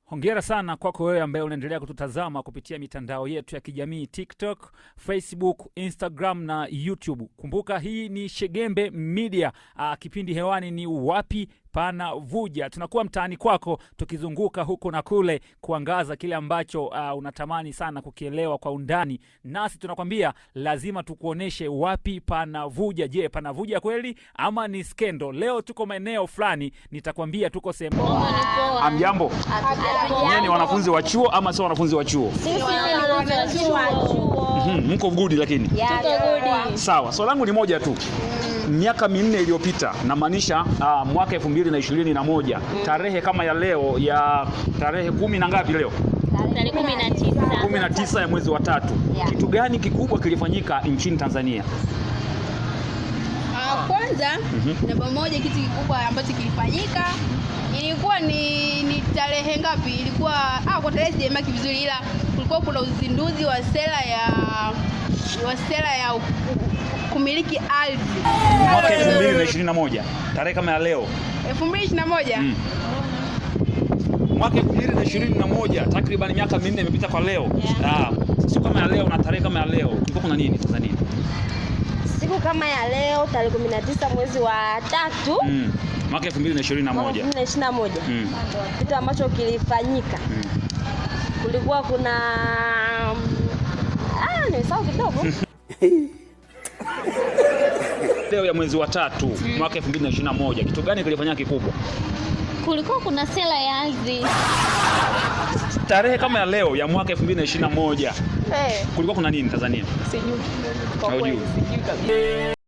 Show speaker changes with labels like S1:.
S1: Hongera sana kwako wewe ambaye unaendelea kututazama kupitia mitandao yetu ya kijamii TikTok, Facebook, Instagram na YouTube. Kumbuka hii ni Shegembe Media. Kipindi hewani ni Wapi Pana Vuja. Tunakuwa mtaani kwako tukizunguka huko na kule kuangaza kile ambacho unatamani sana kukielewa kwa undani. Nasi tunakwambia lazima tukuoneshe wapi pana vuja. Je, pana vuja kweli ama ni skendo? Leo tuko maeneo fulani, nitakwambia tuko sehemu. Amjambo. Nyie ni wanafunzi wa chuo ama sio wanafunzi wa chuo?
S2: Sisi ni wanafunzi wa chuo.
S1: Mko good lakini.
S2: Tuko good.
S1: Sawa, swali langu ni moja tu. Miaka 4 iliyopita, namaanisha mwaka 2021, tarehe kama ya leo ya tarehe 10 na ngapi leo?
S2: Tarehe 19.
S1: 19 ya mwezi wa 3.
S2: Yeah.
S1: Kitu gani kikubwa kilifanyika nchini Tanzania?
S3: Kwanza namba moja, kitu kikubwa ambacho kilifanyika ilikuwa ni tarehe ngapi? Ilikuwa kwa tarehe sijaimaki vizuri, ila kulikuwa kuna uzinduzi wa sera ya kumiliki ardhi.
S1: Mwaka 2021, tarehe kama ya leo
S3: 2021.
S1: Mwaka 2021, takriban miaka 4 imepita kwa leo.
S2: Yeah.
S1: Siku kama ya leo na tarehe kama ya leo, kulikuwa kuna nini Tanzania?
S2: Siku kama ya leo tarehe 19 mwezi wa 3
S1: Mwaka 2021.
S2: 2021. Kitu ambacho kilifanyika. Kulikuwa kuna nimesahau kidogo.
S1: Leo ya mwezi wa 3 mwaka 2021, kitu gani kilifanyika kikubwa?
S4: Kulikuwa kuna sera ya ardhi.
S1: Tarehe kama ya leo ya mwaka 2021.
S5: Hey.
S1: Kulikuwa kuna nini Tanzania?
S5: Sijui. Kwa kweli sijui kabisa.